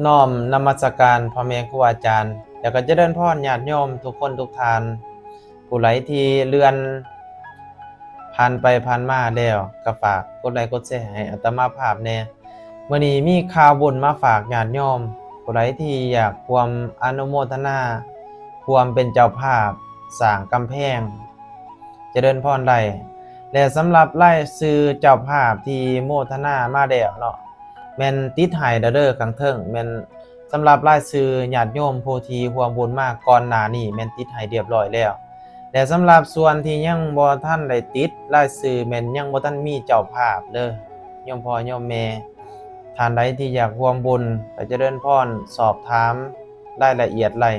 ນ້ອມນະມັດສະການພໍ່ແມ່ຄູອາຈານ ແລ້ວກໍຈະເລີນພອນຍາດໂຍມທຸກຄົນທຸກທ່ານ. ຜູ້ໃດທີ່ເລື່ອນຜ່ານໄປຜ່ານມາແລ້ວ ກໍຝາກກົດໄລກົດແຊໃຫ້ອາດຕະມາພາບແດ່. ມື້ນີ້ມີຂ່າວບຸນມາຝາກຍາດໂຍມ. ຜູ້ໃດທີ່ຢາກຮ່ວມອະນຸໂມທະນາ ຮ່ວມເປັນເຈົ້າພາບສ້າງກຳແພງ ຈະເລີນພອນໄດ້. ແລະ ສຳລັບລາຍຊື່ເຈົ້າພາບທີ່ໂມທະນາມາແລ້ວເນາະ ແມ່ນຕິດໃຫ້ແລ້ວເດີ. ຂ້າງເທິງແມ່ນສຳລັບລາຍຊື່ຍາດໂຍມຜູ້ທີ່ຮ່ວມບຸນມາກ່ອນໜ້ານີ້ ແມ່ນຕິດໃຫ້ລຽບລ້ອຍແລ້ວ. ແລະ ສຳລັບສ່ວນທີ່ຍັງບໍ່ທັນໄດ້ຕິດລາຍຊື່ ແມ່ນຍັງບໍ່ທັນມີເຈົ້າພາບເດີ ໂຍມພໍ່ໂຍມແມ່. ທ່ານໃດທີ່ຢາກຮ່ວມບຸນ ກໍຈະເລີນພອນ ສອບຖາມລາຍລະອຽດໄດ້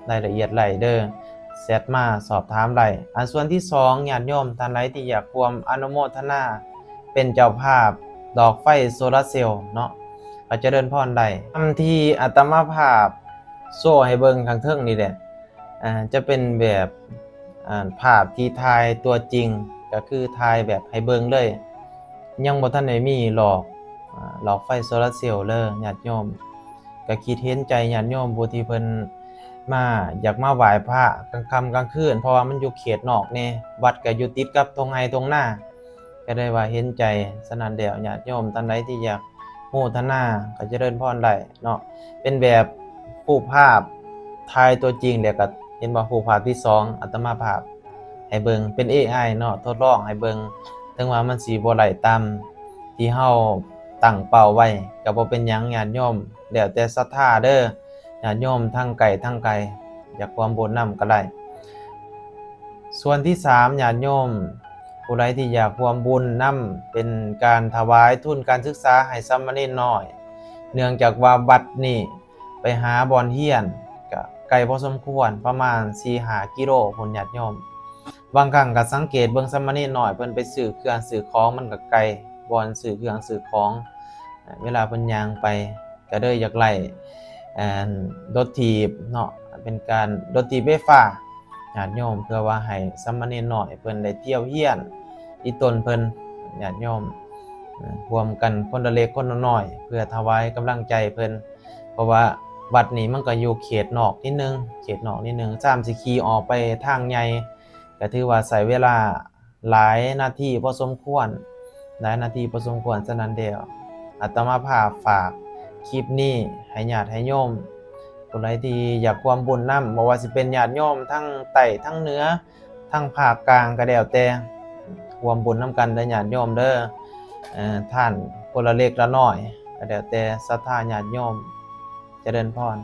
ລາຍລະອຽດໄດ້ເດີ ແຊັດມາສອບຖາມໄດ້. ອັນສ່ວນທີສອງ ຍາດໂຍມທ່ານໃດທີ່ຢາກຮ່ວມອະນຸໂມທະນາເປັນເຈົ້າພາບດອກໄຟໂຊລາເຊວເນາະ ກໍຈະເລີນພອນໄດ້. ຕາມທີ່ອາດຕະມາພາບໂຊໃຫ້ເບິ່ງຂ້າງເທິງນີ້ແຫຼະ ອ່າ ຈະເປັນແບບ ອ່າ ພາບທີ່ຖ່າຍຕົວຈິງ ກໍຄືຖ່າຍແບບໃຫ້ເບິ່ງເລີຍ ຍັງບໍ່ທັນໄດ້ມີຫຼອກ ອ່າ ຫຼອກໄຟໂຊລາເຊວເລີຍຍາດໂຍມ. ກໍຄິດເຫັນໃຈຍາດໂຍມຜູ້ທີ່ເພິ່ນມາ ຢາກມາໄຫວ້ພະກາງຄ່ຳກາງຄືນ ເພາະວ່າມັນຢູ່ເຂດນອກແດ່ ວັດກໍຢູ່ຕິດກັບທົ່ງໄຮ່ທົ່ງນາ ກໍໄດ້ວ່າເຫັນໃຈ. ສະນັ້ນແລ້ວ ຍາດໂຍມທ່ານໃດທີ່ຢາກໂມທະນາ ກໍຈະເລີນພອນໄດ້ເນາະ. ເປັນແບບຮູບພາບຖ່າຍຕົວຈິງ ແລ້ວກໍເຫັນບໍ່ ຮູບພາບທີສອງ ອາດຕະມາພາບໃຫ້ເບິ່ງ ເປັນເອໄອເນາະ ທົດລອງໃຫ້ເບິ່ງ. ເຖິງວ່າມັນຊິບໍ່ໄດ້ຕາມທີ່ເຮົາຕັ້ງເປົ້າໄວ້ ກໍບໍ່ເປັນຫຍັງຍາດໂຍມ ແລ້ວແຕ່ສັດທາເດີ. ຍາດໂຍມທັງໃກ້ທັງໄກ ຢາກຮ່ວມບຸນນຳກໍໄດ້. ສ່ວນທີສາມ ຍາດໂຍມຜູ້ໃດທີ່ຢາກຮ່ວມບຸນນຳ ເປັນການຖວາຍທຶນການສຶກສາໃຫ້ສາມະເນນນ້ອຍ ເນື່ອງຈາກວ່າວັດນີ້ໄປຫາບ່ອນຮຽນກໍໄກພໍສົມຄວນ ປະມານສີ່ຫ້າກິໂລພຸ້ນຍາດໂຍມ. ບາງຄັ້ງກໍສັງເກດເບິ່ງສາມະເນນນ້ອຍເພິ່ນໄປຊື້ເຄື່ອງຊື້ຂອງ ມັນກໍໄກບ່ອນຊື້ເຄື່ອງຊື້ຂອງ ເວລາເພິ່ນຍ່າງໄປ ກໍເລີຍຢາກໄລ່ ອັນ ລົດຖີບເນາະ ເປັນການລົດຖີບໄຟຟ້າ ຍາດໂຍມ ເພື່ອວ່າໃຫ້ສາມະເນນນ້ອຍເພິ່ນໄດ້ທ່ຽວຮຽນອີ່ຕົນເພິ່ນ ຍາດໂຍມ ຮ່ວມກັນຄົນລະເລັກຄົນລະນ້ອຍ ເພື່ອຖວາຍກຳລັງໃຈເພິ່ນ. ເພາະວ່າວັດນີ້ມັນກໍຢູ່ເຂດນອກນິດໜຶ່ງ ເຂດນອກນິດໜຶ່ງ ຊ້ຳຊິຂີ່ອອກໄປທາງໃຫຍ່ ກໍຖືວ່າໃຊ້ເວລາ ຫຼາຍນາທີພໍສົມຄວນ ຫຼາຍນາທີພໍສົມຄວນ. ສະນັ້ນແລ້ວ ອາດຕະມາພາບຝາກຄລິບນີ້ໃຫ້ຍາດໃຫ້ໂຍມ ຜູ້ໃດທີ່ຢາກຮ່ວມບຸນນຳ ບໍ່ວ່າຊິເປັນຍາດໂຍມທັງໃຕ້ທັງເໜືອ ທັງພາກກາງກໍແລ້ວແຕ່ ຮ່ວມບຸນນຳກັນເດີຍາດໂຍມເດີ. ເອີ ທ່ານຄົນລະເລັກລະນ້ອຍ ກໍແລ້ວແຕ່ສັດທາຍາດໂຍມ. ຈະເລີນພອນ.